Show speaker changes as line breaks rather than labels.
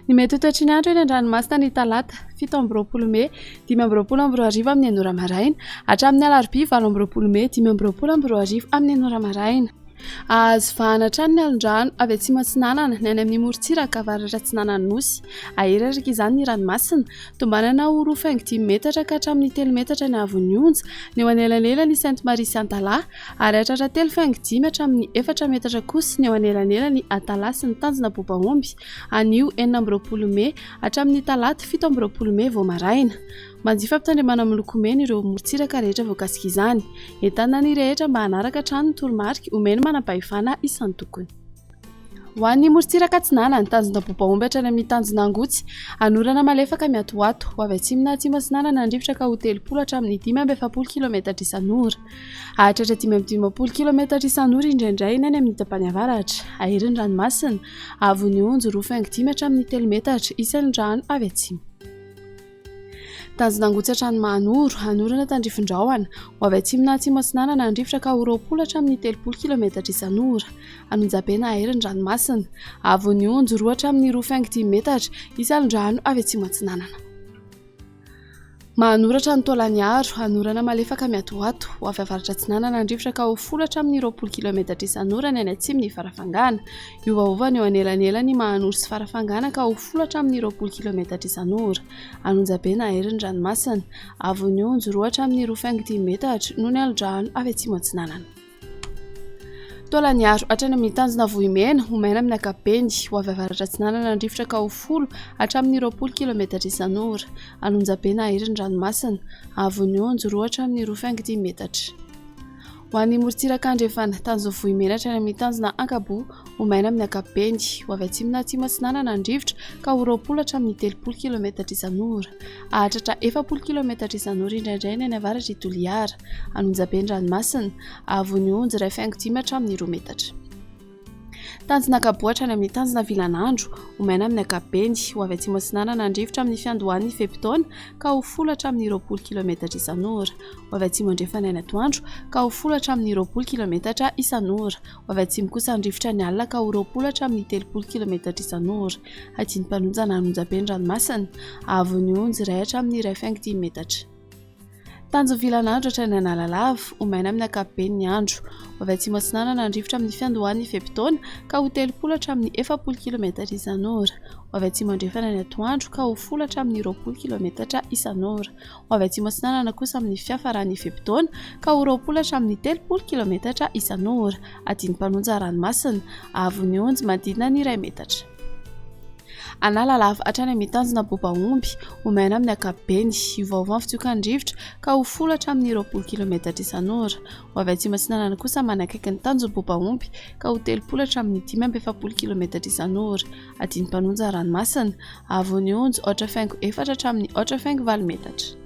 Ny mety ho toetry ny andro eny an-dranomasina ny talata, 27 mey 2025 amin'ny enina ora maraina hatramin'ny alarobia 28 mey 2025 amin'ny enina ora maraina. Hahazo vahana hatrany ny alon-drano avy atsimo atsinanana ny any amin'ny morontsiraka avaratra atsinanan'ny Nosy. Hahery araka izany ny ranomasina. Tombanana ho roa faingo dimy metatra ka hatramin'ny telo metatra ny haavon'ny onja ny eo anelanelan'i Sainte Marie sy Antalaha ary hahatratra telo faingo dimy hatramin'ny efatra metatra kosa ny eo anelanelan'i Antalaha sy ny tanjona Bobaomby anio 26 mey hatramin'ny talata 27 mey vao maraina. Manjifa fampitandremana miloko mena ireo morontsiraka rehetra voakasika izany. Entanina ny rehetra mba hanaraka hatrany ny toromarika omen'ny manam-pahefana isan-tokony. Ho an'ny morontsiraka atsinanana, tanjona Bobaomby hatrany amin'ny tanjona Angotsy, hanorana malefaka miatoato, ho avy atsimo na atsimo atsinanana ny rivotra ka ho 30 hatramin'ny 45 kilometatra isan'ora. Hahatratra 55 kilometatra isan'ora indraindray ny any amin'ny tapany avaratra. Hahery ny ranomasina, haavon'ny onjy roa faingo dimy hatramin'ny telo metatra isan'ny rano avy atsimo. Tanjona Angotsy hatrany Mahanoro, hanorana tandrifin-drahona, ho avy atsimo na atsimo atsinanana ny rivotra ka ho 20 hatramin'ny 30 kilometatra isan'ora. An'Onjabe na Ahery ny ranomasina. Haavon'ny onjy roa hatramin'ny roa faingo dimy metatra isan'ny avy atsimo atsinanana. Mahanoratra ny Taolagnaro, hanorana malefaka miatoato, ho avy avaratra atsinanana ny rivotra ka ho folo hatramin'ny 20 kilometatra isan'ora ny any atsimon'i Farafangana. Hiovaova ny eo anelanelan'i Mahanoro sy Farafangana ka ho folo hatramin'ny 20 kilometatra isan'ora. An'Onjabe na Ahery ny ranomasina. Haavon'ny onjy roa hatramin'ny roa faingo dimy metatra noho ny alo-drano avy atsimo atsinanana. Taolagnaro hatrany amin'ny tanjona Vohimena, ho maina amin'ny ankapobeny, ho avy avaratra atsinanana ny rivotra ka ho folo hatramin'ny 20 kilometatra isan'ora. An'Onjabe na Ahery ny ranomasina. Haavon'ny onjy roa hatramin'ny roa faingo dimy metatra. Ho an'ny morontsiraka andrefana, tanjona Vohimena hatrany amin'ny tanjona Ankaboa, ho maina amin'ny ankapobeny, ho avy atsimo na atsimo atsinanana ny rivotra ka ho 20 hatramin'ny 30 kilometatra isan'ora. Hahatratra 40 kilometatra isan'ora indraindray ny any avaratr'i Toliara. An'Onjabe ny ranomasina. Haavon'ny onjy iray faingo dimy hatramin'ny roa metatra. Tanjona Ankaboa hatrany amin'ny tanjona Vilanandro, ho maina amin'ny ankapobeny, ho avy atsimo atsinanana ny rivotra amin'ny fiandohan'ny fe-potoana ka ho folo hatramin'ny 20 kilometatra isan'ora. Ho avy atsimo andrefana ny atoandro ka ho folo hatramin'ny 20 kilometatra isan'ora. Ho avy atsimo kosa ny rivotra ny alina ka ho 20 hatramin'ny 30 kilometatra isan'ora. Hadino mpanonja na an'onjabe ny ranomasina. Haavon'ny onjy iray hatramin'ny iray faingo dimy metatra. Tanjon'ny vilan'andro hatrany Analalava, ho maina amin'ny ankapobeny ny andro. Ho avy atsimo atsinanana ny rivotra amin'ny fiandohan'ny fe-potoana ka ho 30 hatramin'ny 40 kilometatra isan'ora. Ho avy atsimo andrefana ny atoandro ka ho folo hatramin'ny 20 kilometatra isan'ora. Ho avy atsimo atsinanana kosa amin'ny fiafaran'ny fe-potoana ka ho 20 hatramin'ny 30 kilometatra isan'ora. Adin'ny mpanonja ranomasina, haavon'ny onjy manodidina ny iray metatra. Analalava hatrany amin'ny tanjona Bobaomby, ho maina amin'ny ankapobeny. Hiovaova ny fitsokan'ny rivotra ka ho folo hatramin'ny 20 kilometatra isan'ora. Ho avy atsimo atsinanana kosa manakaiky ny tanjon'i Bobaomby ka ho 30 hatramin'ny 45 kilometatra isan'ora. Adin'ny mpanonja ranomasina, haavon'ny onjy aotra faingo efatra hatramin'ny aotra faingo valo metatra.